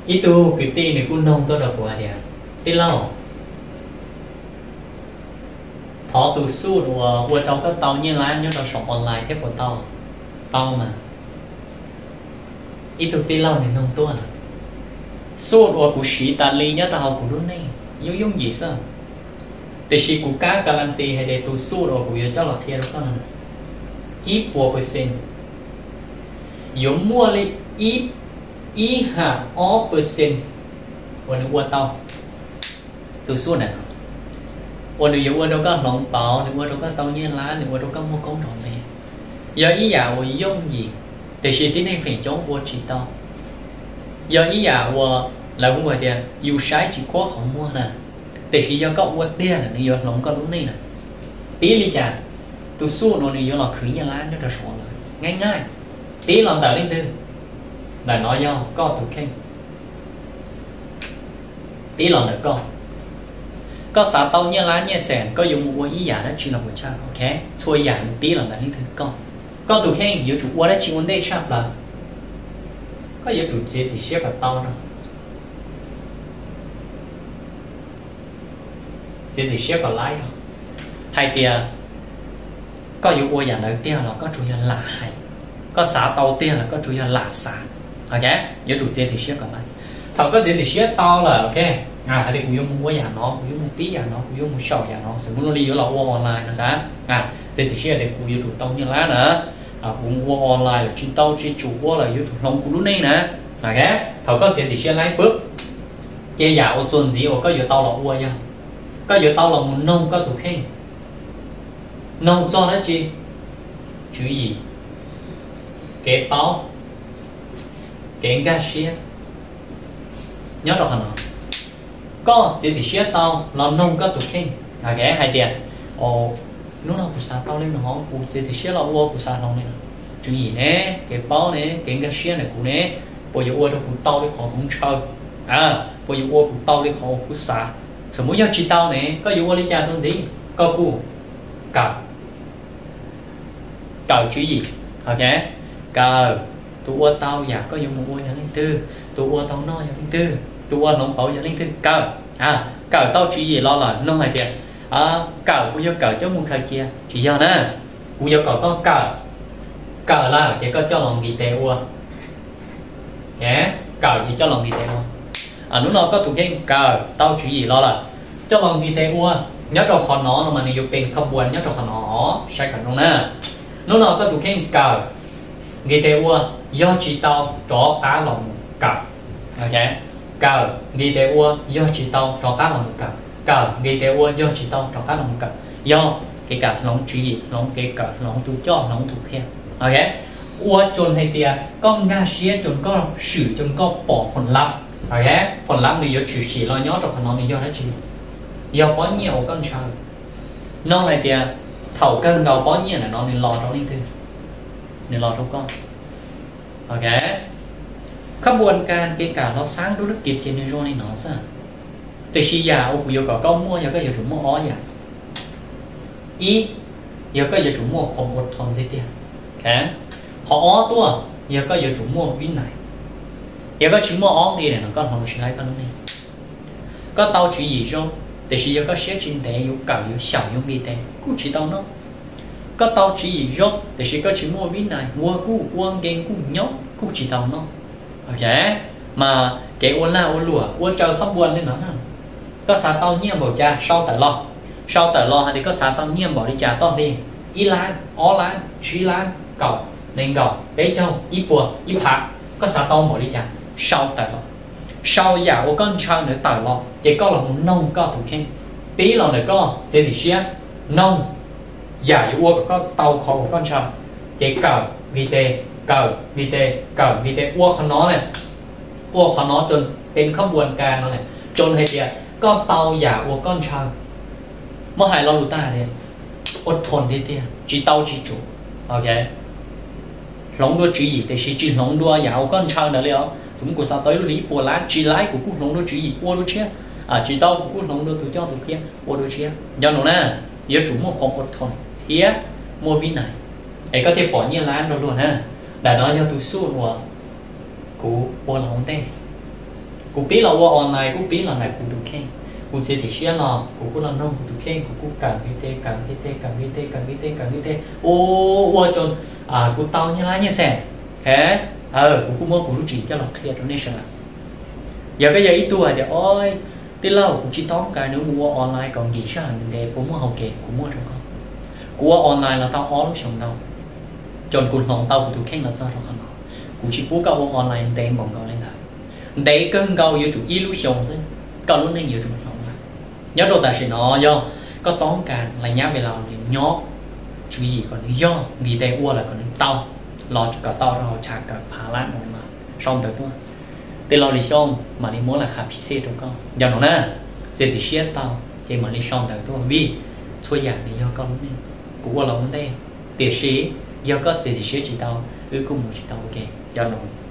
Ib tug kwv tij nws kuj noog tuaj rau kuv hais tias, tij laug, thov tus xuj uas ua rau koj tau nyiaj lab nyob rau saum online thiab puas tau? Tau mas. Ib tug tij laug nws noog tuaj, xuj uas kuv siv tas li nyob rau hauv kuv lub neej yooj yooj yim xwb, tiam sis kuv kab kav las tis hais tias tus xuj uas kuv yuav coj los qhia rau koj no ib puas percent yuav muaj li ib, ib ham ob percent uas nws ua tau. Tus xuj na, uas nws yuav ua rau koj hloov pauv, nws ua rau koj tau nyiaj lab, nws ua rau koj muaj koob nrov npe, yog ib yam uas yooj yim, tiam sis tib neeg feem coob ua tsis tau. Yog ib yam uas lawv hu hais tias yus saib tsis khuab qhov muag na, tiam sis yog koj ua tiag lawm nws yuav hloov koj lub neej na. Pib li cas? Tus xuj no nws yuav los khwv nyiaj lab nyob rau saum lawm, nyaij nyaij. Pib los ntawm leej twg? Ntawm no yog koj tus kheej. Pib los ntawm koj. Koj xav tau nyiaj lab nyiaj xees, koj yuav mus ua ib yam dab tsi los puas chawj? Ok, txhua yam nws pib los ntawm leej twg? Koj. Koj tus kheej yuav tsum ua dab tsi ua ntej tshaj plaws? Koj yuav tsum txiav txim siab kom tau no, txiav txim siab kom laib no, hais tias koj yuav ua yam ntawd tiag los koj tsuas yog lam hais, koj xav tau tiag los koj tsuas yog lam xav. Ok, yuav tsum txiav txim siab kom laib. Thaum koj txiav txim siab tau lawm, ok, hais tias kuv yuav mus ua yam no, kuv yuav mus pib yam no, kuv yuav mus xyaum yam no, xws mus luaj li yuav los ua online no xav, txiav txim siab tias kuv yuav tsum tau nyiaj lab na, kuv mus ua online los tsis tau, tsis tsum ua los yuav tsum hloov kuv lub neej na. Ok, thaum koj txiav txim siab laib pub, ces yam uas txuas ntxiv uas koj yuav tau los ua yog koj yuav tau los mus noog koj tus kheej. Noog txog dab tsi? Tswv yim, kev paub, kev nkag siab nyob rau qhov no. Koj txiav txim siab tau los noog koj tus kheej, hais tias, hnub no kuv xav tau li no, kuv txiav txim siab los ua, kuv xav hloov li no. Tswv yim ne, kev paub ne, kev nkag siab ntawm kuv ne, puas yuav ua rau kuv tau li qhov kuv ntshaw? Puas yuav ua kuv tau li qhov kuv xav? Xws mus yog tsis tau ne, koj yuav ua li cas txuas ntxiv? Koj kuj kawm, kawm tswv yim, ok, kawm tus ua tau yam koj yuav mus ua yog leej twg, tus ua tau noj yog leej twg, tus ua hloov pauv yog leej twg, kawm. Kawm tau tswv yim los lawm noog hais tias, kawm puas yog kawm coj mus khaws cia? Tsis yog na. Kuv yuav kom koj kawm, kawm lawm ces koj coj los nqis tes ua. Kawm ces coj los nqis tes ua. Hnub no koj tus kheej kawm tau tswv yim los lawm, coj los nqis tes ua. Nyob rau qhov no no mas nws yuav pes khab npuas nyob rau qhov no, saib kom zoo na. Hnub no koj tus kheej kawm, nqis tes ua, yog tsis tau rov qab los mus kawm. Kawm, nqis tes ua, yog tsis tau rov qab los mus kawm. Kawm, nqis tes ua, yog tsis tau rov qab los mus kawm. Yog kev kawm hloov tswv yim, hloov kev kawm, hloov tus coj, hloov tus qhia. Ok, ua tso hais tias koj nkag siab, tso koj swm, tso koj pom phom lab. Ok, phom lab nws yuav tshwm sim los nyob rau qhov no nws yog dab tsi? Yog pob nyiaj uas koj ntshaw. No hais tias thaum kawg nkaus pob nyiaj ntawm no nws los rau leej twg? Nws los rau koj. Ok, khab npuas kas kev kam los xaab dub lub kis ces nws zoo li no xwb. Tiam sis yam uas kuv yuav kom koj muaj yog koj yuav tsum muaj ob yam. Ib, yog koj yuav tsum muaj khoom ua thoo tiag tiag. Qhov ob tuaj, yog koj yuav tsum muaj vib nais. Yog koj tsis muaj ob nqi no koj hloov tsis laib koj lub neej. Koj tau tswv yim zoo, tiam sis yog koj siab tsis ntev yuav kawm yuav xyaum yuav nqis tes kuj tsis tau noj. Koj tau tswv yim zoo, tiam sis koj tsis muaj vib nais, ua kuj ua nkees kuj nyob kuj tsis tau noj. Ok, mas kev ua lag ua luam ua raws khab npuas li no na. Koj xav tau nyiaj npaum cas sau tawm los, sau tawm los hais tias koj xav tau nyiaj npaum li cas toj hli, ib lab, ob lab, tsib lab, kaum, nees nkaum, peb caug, ib puas, ib phav, koj xav tau npaum li cas sau tawm los. Sau yam uas koj ntshaw ntawd tawm los ces koj los mus noog koj tus kheej. Pib los ntawm koj txiav txim siab noog yam yuav ua kom koj tau qhov uas koj ntshaw, ces kawm nqis tes, kawm nqis tes, kawm nqis tes ua qhov no na. Ua qhov no tso, peb khab npuas kas no na, tso hais tias koj tau yam uas koj ntshaw. Muab hais lo lus tag tias ua thoo tiag tiag, tsis tau tsis tsum. Ok, hloov dua tswv yim tiam sis tsis hloov dua yam uas koj ntshaw ntawd li os. Xws li kuv xav tau ib lub hli ib puas lab, tsis laib kuv kuj hloov dua tswv yim ua dua tshiab, tsis tau kuv kuj hloov dua tus coj tus qhia ua dua tshiab. Nco ntsoov na, yuav tsum muaj khoom ua thoo thiab muaj vib nais, es koj thiaj pom nyiaj lab nrog luag na. Ntawm no yog tus xuj uas kuv ua los ua ntej. Kuv pib los ua online, kuv pib los ntawm kuv tus kheej. Kuv txiav txim siab los kuv kuj los nug kuv tus kheej, kuv kuj kawm nqi tes, kawm nqi tes, kawm nqi tes, kawm nqi tes, kawm nqi tes, ua ua rau kuv tau nyiaj lab nyiaj xees. He, kuv kuj muab kuv lub tswv yim coj los qhia rau nej sawv daws. Yog koj yog ib tug hais tias, o, tij laug, kuv tsis tau kawm, nws mus ua online kom nkim sij hawm ntev ntev, puas muaj hau kev? Kuv muaj rau koj. Kuv ua online los tau ob lub xyoos ntau, ces kuv hloov tau kuv tus kheej los txog rau qhov no. Kuv tsis pub koj ua online ntev npaum nkaus li ntawd. Ntev kawg nkaus yuav tsum ib lub xyoos xwb, koj lub neej yuav tsum hloov lawm. Nyob rau tam sim no yog koj toob kas los nyab ve las nws nyob, tswv yim kom nws yog, nqi tes ua lawm kom nws tau, los kom tau rau hauv tshav kawm phav lab no mas sau ntawv tuaj. Tij laug Lis Xyooj mam li muab las khas phim xij rau koj. Nco ntsoov na, txiav txim siab tau ces mam li sau ntawv tuaj, vim txhua yam nws yog koj lub neej. Kuv ua los ua ntej, tiam sis yog koj txiav txim siab tsis tau, wb kuj mus tsis tau ua ke. Nco ntsoov.